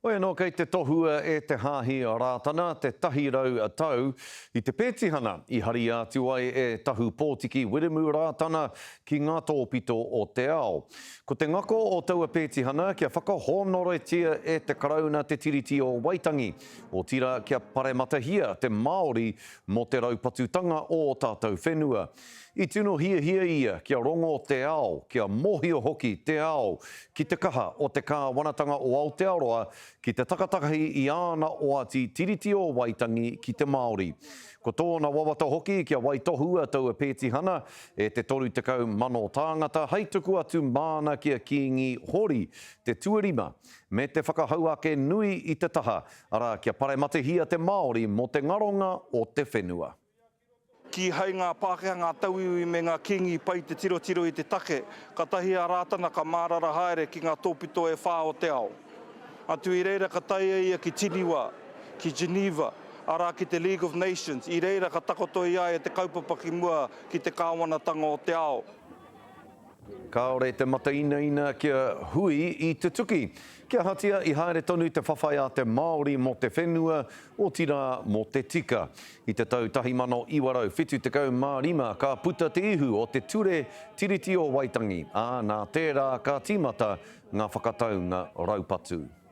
Hoi anō kei te tohua e te Hāhi Rātana te 100 tau i te pētihana i haria atu ai e Tahu Pōtiki Wiremu Rātana ki ngā tōpito o te ao. Ko te ngako o taua pētihana kia whakahōnoretia e te Karauna te Tiriti o Waitangi, otirā kia parematahia te Māori mō te raupatutanga o ō tātou whenua. I tino hiahia ia kia rongo te ao, kia mōhio hoki te ao ki te kaha o te kāwanatanga o Aotearoa ki te takatakahi i āna oati Tiriti o Waitangi ki te Māori. Ko tōna wawata hoki kia waitohua taua pētihana e te 30,000 tāngata hei tuku atu māna ki a Kīngi Hori te tuarima me te whakahau ake nui i te taha, arā kia parematehia te Māori mō te ngaronga o te whenua. Kīhai ngā Pākehā, ngā tauiwi me ngā kīngi i pai te tirotiro i te take, katahi a Rātana ka mārara haere ki ngā tōpito e whā o te ao. Atu i reira ka tae a ia ki Tiniwa, ki Geneva, arā ki te League of Nations, i reira ka takoto i a ia te kaupapa ki mua ki te kāwanatanga o te ao. Kāore te matainaina kia hui i te tuki. Kia ahatia i haere tonu te whawhai a te Māori mō te whenua, otirā mō te tika. I te tau 1975 ka puta te ihu o te Ture Tiriti o Waitangi, ā, nā tērā ka tīmata ngā whakataunga raupatu.